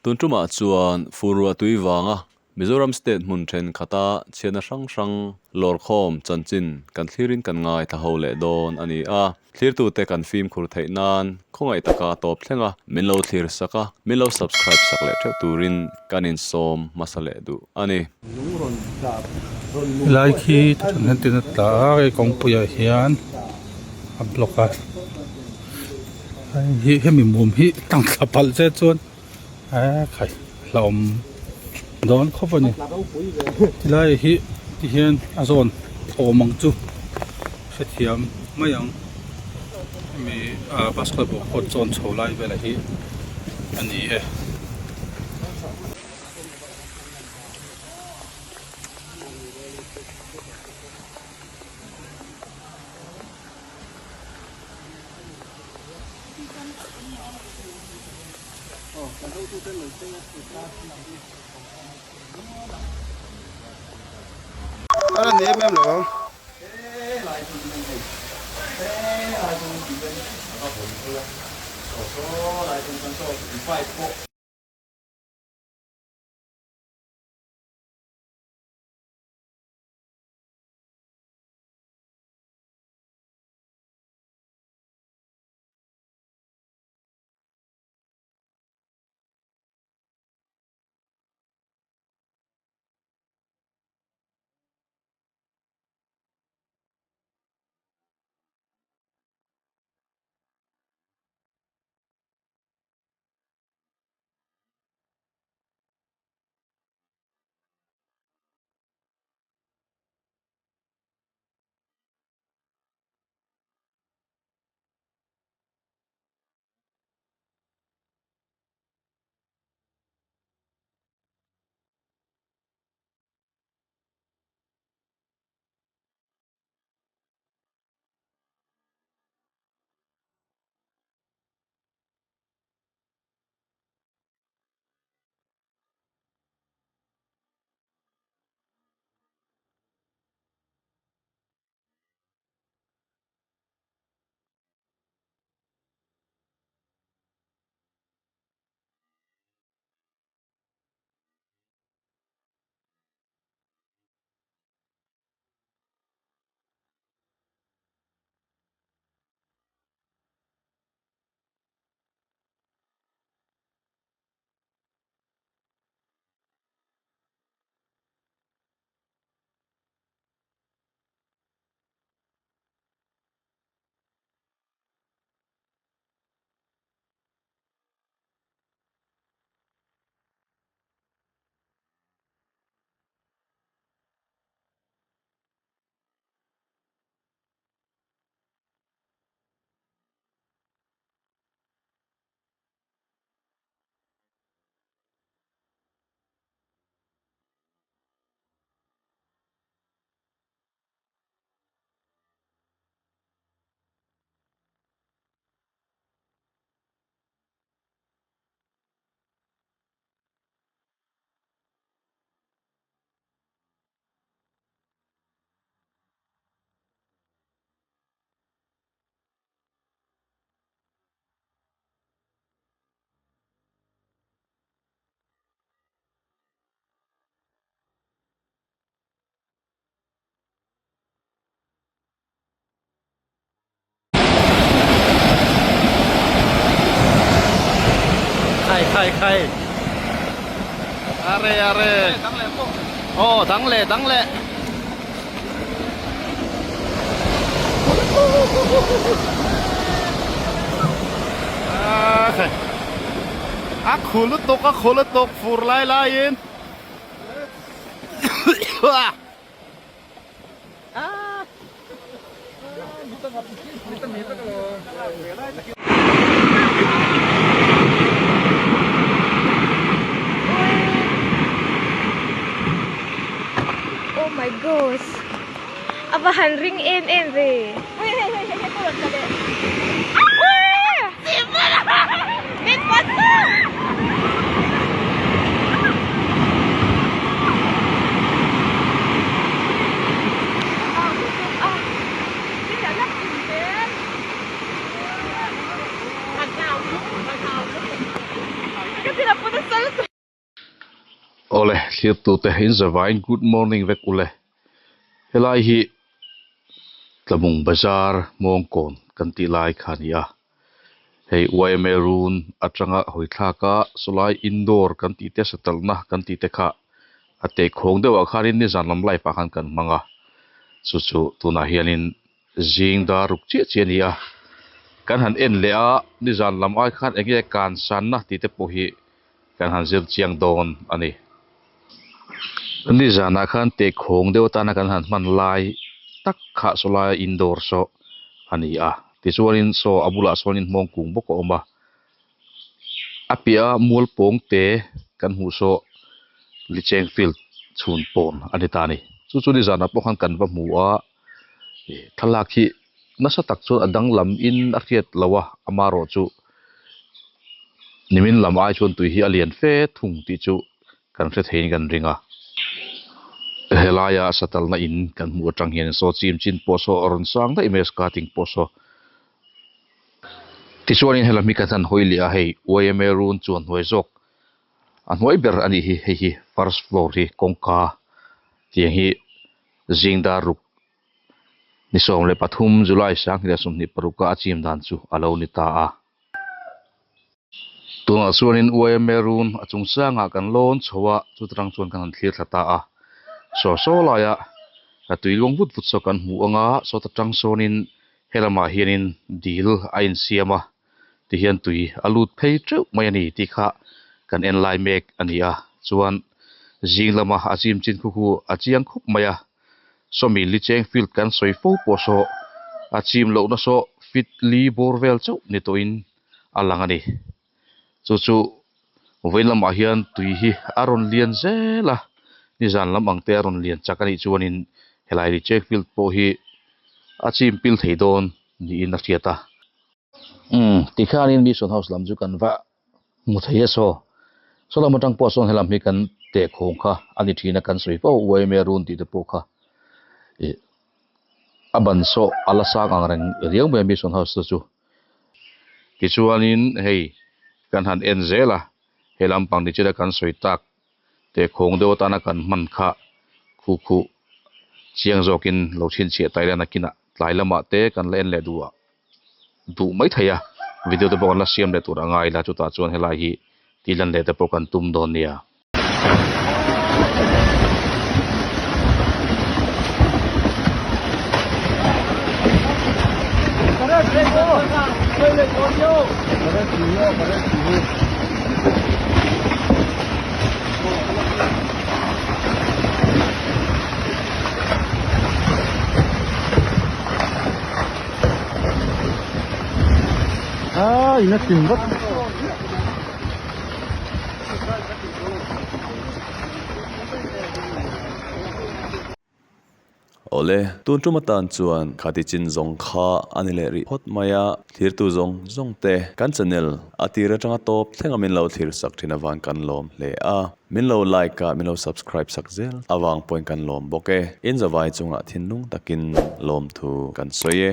Tun tumah chuan fur ruah tui vanga Mizoram state hmun thenkhat a chhiatna hrang hrang lawrkhawm chanchin kan thlirin kan ngaithla ho leh dawn a ni a. Thlirtute kan fimkhur theih nan khawngaih taka tawp thleng a, min lo thlir sak a, min lo subscribe sak leh theuh turin kan insawm hmasa leh duh a ni. Helai khi thuthleng hian tin a tla a hei kawngpuiah hian a block a hei hemi mum hi tang thla palh che chuan eee khai hlauhawm dawn khawp a ni tilai hi tihian a zawn awm ang chu hrethiam mai ang hemi ah basketball court zawn chho lai velah hi a ni e. Khai khai khai are are aw dang leh dang leh a khu lutuk a khu lutuk fur lai laiin Oh my gosh a va han ring em em ve Thlirtute in zavaiin good morning vek ule. Helai hi Tlamung Bazar Mawngkawn kan tih lai kha a ni a. Hei yma run atanga hawi thlak a sawlai indoor kan tih te satalna kan tih te kha a teh khawng deuhah khanin nizan lam live ah khan kan hmang a. Chu chu tunah hianin Zing dar ruk chiah chiah a ni a, kan han en leh a, nizan lam ai khan eng nge kan sanna tih te pawh hi kan han zir chiang dawn a ni. Nizanah khan tehkhawng deuh atana kan han hman lai tak kha saw laia indoor saw a ni a, tichuanin saw a bulah sawnin hmawng kung bawk a awm a, a piah a mual pawng te kan hmuh saw Licheng field chhun pawn a ni ta a ni. Chu chu nizanah pawh khan kan va hmu a. Thlalak hi nasa tak chuan a danglam in a hriat lo a, amarawh chu nimin lam ai chuan tui hi a lian fe thung tih chu kan hre theiin kan ring a. Helaia satalna in kan hmuh atang hian saw chim chin pawh saw a rawn sang daih mai a skating pawh saw. Tichuanin helam hi kan han hawi leh a hei yma run chuan hnuai zawk a hnuai ber a nih hi hei hi first floor hi kawngka tiang hi Zing dar ruk ni 13 July 2026 a a chim dan chu a lo ni ta a. Tunah chuanin yma run a chungchangah kan lawn chho a, chutarang chuan kan han thlir thla ta a. Saw saw laia a tui luang vut vut saw kan hmuh anga sawta tang sawnin helamah hianin dil a insiam a, tihian tui a lut phei teuh mai a ni tih kha kan en lai mek a ni a chuan zing lama a chim chin khu khu a chiang khawp mai a sawmi li cheng field kan sawi fo pawh saw a chim lohna saw fit li bawr vel chauh ni tawhin a lang a ni chu chu vawiin lamah hian tui hi a rawn lian zel a nizan lam ang te a rawn lian chak a nih chuanin helai li cheng field pawh hi a chim pil thei dawn niin a hriat a. Umm tikhanin mission house lam chu kan va hmu thei a saw saw lam atang pawh sawn helam hi kan tehkhawng kha a ni thin a kan sawi fo yma run tih te pawh kha ih a ban saw a la sang ang reng riau mai a mission house te chu tichuanin hei kan han en zel a he lampang ni chila kan sawi tak tehkhawng deuh atana kan hman kha khu khu chiang zawkin lo chhinchhiah ta ila nakinah tlai lamah te kan la en leh duh a. duh mai thei a video te pawh kan la siam leh tur a ngai ila chutah chuan helai hi tih lan leh te pawh kan tum dawn nia. A in a chim vek. Awle, tun tum atan chuan khati chin zawng kha a ni leh rih phawt mai a, thlirtu zawng zawng te kan channel a tir atanga tawp thleng a min lo thlir sak thin avang kan lawm hle a. Min lo like a, min lo subscribe sak zel avang pawhin kan lawm bawk e. In zavai chungah thinlung takin lawmthu kan sawi e.